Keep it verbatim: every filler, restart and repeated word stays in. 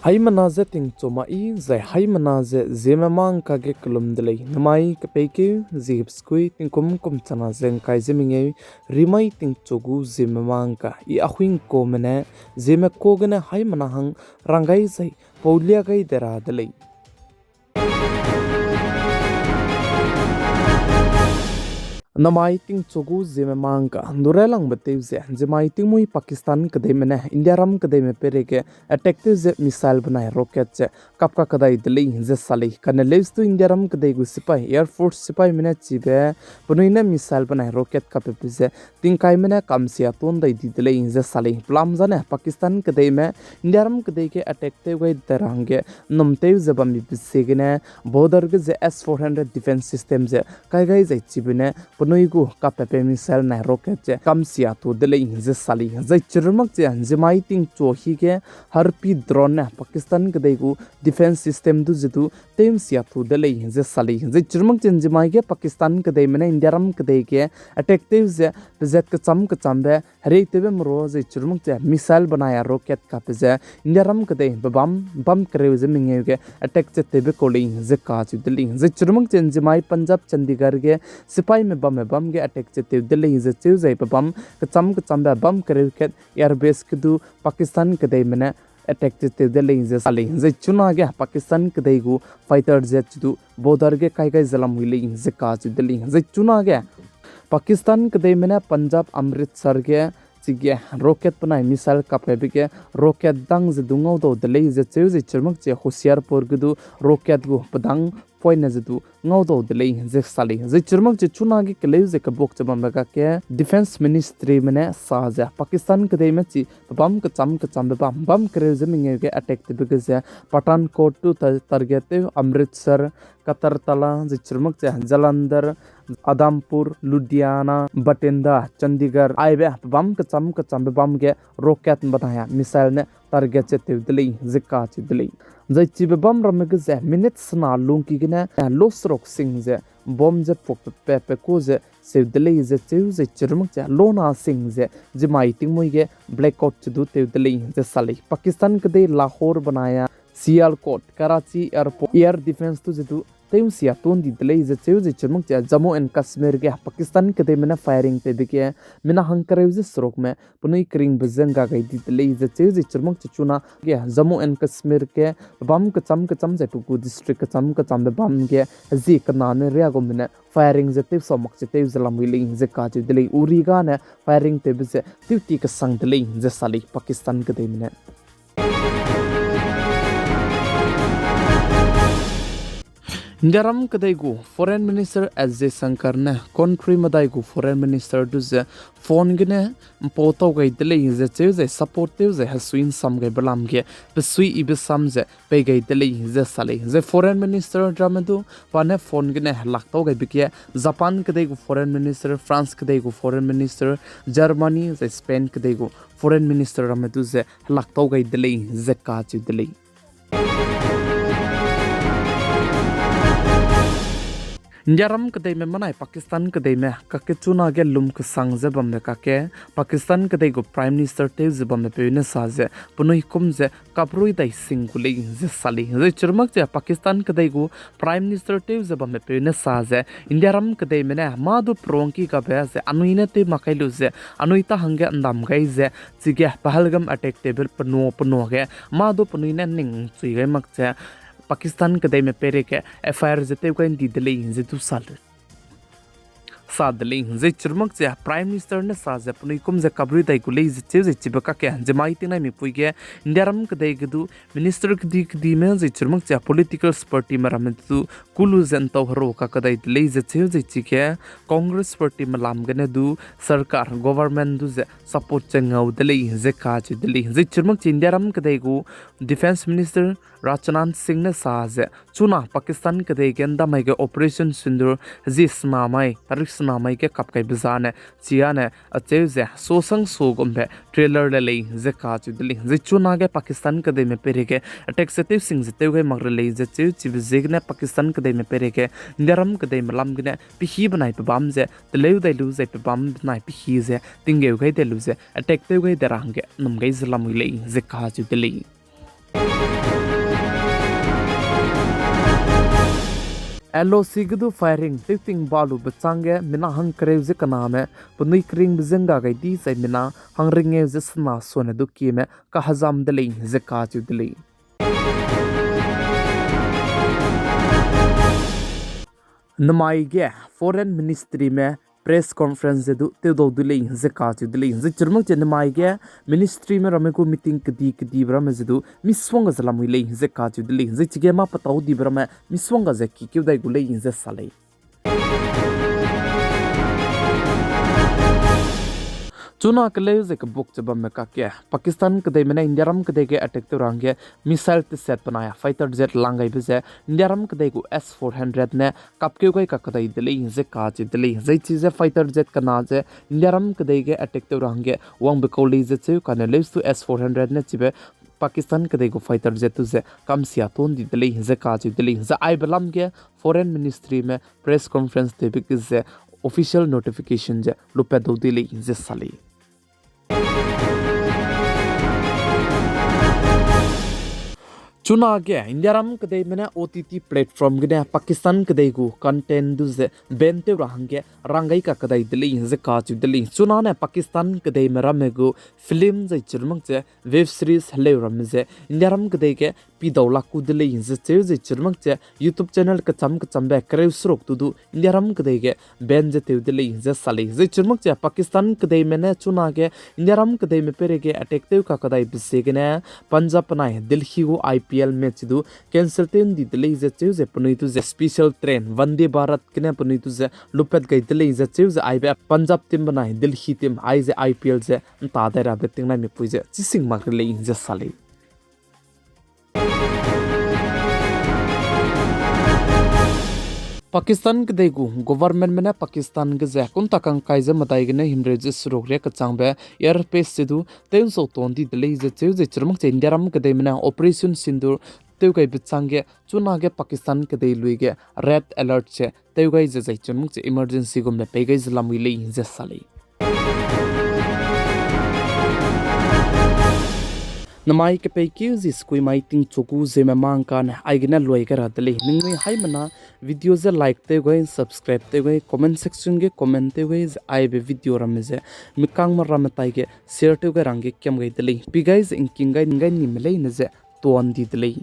Haimena ze tingchu mai, zai haimena ze Zeme mangka ge kelum de lei. Namai kepeikeu, zie skui, tingkum kum chana ze ngkai ze mengeu, rimai tingchu gu Zeme mangka, i ahuing kame ne, Zeme ka gene haimena hang rang gai zai, paulia gai de ra de lei. Namai tingchu gu Zeme mangka, ndu railangbe tew ze, nzimai tingmui Pakistan kedeime ne, Indiaram kedeime peireige, attack tew ze missile benai rocket ze, kap ka kedai de lei ze sa lei. Kane leusdu Indiaram kedei gu sipai, Air Force sipaime ne chibe, penui ne missile benai rocket kapbe ze, tingkaime ne kamsia ton dai di de lei ze sa lei. Pelam zane Pakistan kedeime, Indiaram kedei ge attack tew gai de ra hangge, nnum tew ze bambibe ziegene, border ge ze S four hundred defense system ze, kai gai zai chibe ne, penui gu kapbe missile nai rocket ze, kamsia tu de lei ze sa lei. Zai chirumak ze, nzimai tingchu hi ge, Harpy drone ne, Pakistan kedei gu defense system du ze du, tew msia tu de lei ze sa lei. Zai chirumak ze nzimai ge Pakistan kedeime ne Indiaram kedei ge attack tew ze pezat kecham kechambe, herei tewbe mero zai chirumak ze missile benai a rocket kape ze Indiaram kedei bebam bam kereu ze mengeu ge attack ze tewbe kau lei ze kacheu de lei. Zai chirumak ze nzimai Punjab Chandigarh ge sipaime bamme bam ge attack ze tew de lei ze cheu zai bebam kecham kechambe bam kereu kat airbase ge du Pakistan kedeime ne attack ze tew de lei ze sa lei. Zai chunage Pakistan kedei gu fighter jet chu du border ge kai gai ze lamui lei ze kacheu de lei. Zai chunage Pakistan kedeime ne Punjab Amritsar ge chige rocket benai missile kap kaibe ge rocket dang ze du ngaudau de lei ze cheu zai chirumak ze Hoshiarpur ge du rocket gu pedang poine ze du ngaudau de lei ze sa lei. Zai chirumak ze chunage keleu ze kebuak ze bambe kakge Defence Ministryme ne sa ze Pakistan kedeime chi pebam kecham kechambe bam bam kereu ze mengeu ge attack tewbe ge ze Pathankot du ta-, target tew Amritsar, Katartala, zai chirumak ze Jalandhar, Udhampur, Ludhiana, Bathinda, Chandigarh, aibe pebam kecham kechambe bam ge rocket benai a missile ne target ze tew de lei ze kacheu de lei. Zai chibe bam ramme ge ze minute sena lungki gene, eh, loserok sing ze bomb ze puakpe pe pe ku ze seu de lei ze cheu zai chirumak ze lona sing ze nzimai tingmui ge blackout chu du tew de lei ze sa lei. Pakistan kedei Lahore benai a Sialkot, Karachi Airport, air defence du ze du tew msia ton di de lei ze cheu zai chirumak ze Jammu and Kashmir ge Pakistan kedeime ne firing tewbe ge mina hang kereu ze serukme penui keringbe ze ngga gai di de lei ze cheu zai chirumak ze chunage Jammu and Kashmir ge bam kecham kecham zai pe gu district kecham kechambe bam ge zi kena ne ria gume ne firing ze tew sau mak ze tew ze lamui lei ze kacheu de lei. Uri gane firing tewbe ze tewti kesang de lei ze sa lei Pakistan kedeime ne. Indiaram kedei gu Foreign Minister S Jaishankar ne country medai gu Foreign Minister du ze phone gene mpau tau gai de lei ze cheu zai support tew zai hesui nsam gaibe lam ge pesui ibe sam ze pei gai de lei ze sa lei. Zai Foreign Minister ramme du pa ne phone gene helak tau gaibe ge Japan kedei gu Foreign Minister, France kedei gu Foreign Minister, Germany zai Spain kedei gu Foreign Minister ramme du ze helak tau gai de lei ze kacheu de lei. Indiaram kedeime menai Pakistan kedeime kakge chunage lum kesang ze bambe kakge, Pakistan kedei gu Prime Minister tew ze bambepeu ne sa ze penui kum ze kaprui dai sing gu lei ze sa lei. Zai chirumak ze Pakistan kedei gu Prime Minister tew ze bambepeu ne sa ze Indiaram kedeime ne mâ du perongki gabe ze anui ne tew mak kai lu ze anui ta hangge ndam gai ze chige Pahalgam attack tewbe penua penua ge mâ du penui ne ning chui gai mak ze Pakistan kedeime peireige F I R ze tew gai ndi de lei ze du sa lei. Sa de lei. Zai chirumak ze Prime Minister ne sa ze penui kum ze kaprui dai gu lei ze cheu zai chibe kakge nzimai tingnaimipui ge Indiaram kedei ge du Minister kedi kedime zai chirumak ze political partyme ramme du kulu ze ntau hero kakadai de lei ze cheu zai chige Congress partyme lam gene du sarkar government du ze support ze ngau de lei ze kacheu de lei. Zai chirumak ze Indiaram kedei gu Defence Minister Rajnath Singh ne sa ze chuna Pakistan kedei ge ndamai ge Operation Sindoor zi senamai, tarik senamai ge kap kaibe zane, chiane acheu ze sosang so gumbe trailer le lei ze kacheu de lei. Zai chunage Pakistan kedeime peireige attack ze tew sing ze tew gai mak re lei ze cheu chibe ziegene Pakistan kedeime peireige Indiaram kedeime lam gene pehî benai pebam ze teleu dai lu zai pebam benai pehî ze tinggeu gai de lu ze attack tew gai de ra hangge nnum gai ze lamui lei ze kacheu de lei. L O C ge du firing tewting ba lu bechâng ge mina hangkereu ze kename penui keringbe ze ngga gai di zai mina hangringeu ze sena suane du kieme kahezam de lei ze kacheu de lei. Nemai ge Foreign Ministryme press conference ze du tewdau de lei ze kacheu de lei. Zai chirumak ze nemai ge ministryme ramme gu meeting kedi kedibe ramme ze du misongga ze lamui lei ze kacheu de lei. Zai chige mâ petau dibe ramme misongga ze kikeu dai gu lei ze sa lei. Chuna keleu ze kebuk che bamme kakge, Pakistan kedeime ne Indiaram kedei ge attack tew ra hangge missile teset benai fighter jet lang gaibe ze Indiaram kedei gu S four hundred ne kapkeu gai kakdai de lei ze kacheu de lei. Zai chize fighter jet kena ze Indiaram kedei ge attack tew ra hangge wangbe kau lei ze cheu kane leustu S four hundred ne chibe Pakistan kedei gu fighter jet tu ze kamsia ton di de lei ze kacheu de lei. Zai aibe lam ge Foreign Ministryme press conference tewbe ge ze official notification ze lupat dau de lei ze sa lei. Chunage Indiaram kedeime ne O T T platform gene Pakistan kedei gu content du ze ban tew ra hangge rang gai kakdai de lei ze kacheu de lei. Chunane Pakistan kedeime ramme gu film zai chirumak ze web series heleu ramme ze Indiaram kedei ge pidau lak ku de lei ze cheu zai chirumak ze YouTube channel kecham kechambe kereu seruk tu du Indiaram kedei ge ban ze tew de lei ze sa lei. Zai chirumak ze Pakistan kedeime ne chunage Indiaram kedeime peireige attack tew kakdaibe ziegene Punjab benai Delhi gu I P L match du cancel tew ndi de lei ze cheu ze penui tu ze special train Vande Bharat gene penui tu ze lupat gai de lei ze cheu ze aibe Punjab team benai Delhi team aize I P L ze nta dai rabe tingnaimipui ze chising mak re lei ze sa lei. Pakistan kedei gu governmentme ne Pakistan ge ze kunta kangkai ze medai gene himreu ze seruk ria kechangbe airspace ze du tewnsau ton di de lei ze cheu ze chirumak ze Indiaram kedeime ne Operation Sindoor tewgaibe changge chunage Pakistan kedei lui ge red alert ze tewgai ze zai chirumak ze emergency gumbe pei gai ze lamui lei ze sa lei. Namai kepeikeu zi sekuimai tingchu gu ziemme mangkane aigene luai gai ra de lei. Ningnui haimena video ze like tew gai, subscribe tew gai, comment section ge comment tew gai ze aibe video ramme ze mikangme ramme taige share tew gai rangge kiam gai de lei. Pi gai ze ngking gai ning gai nime leine ze tuan di de lei.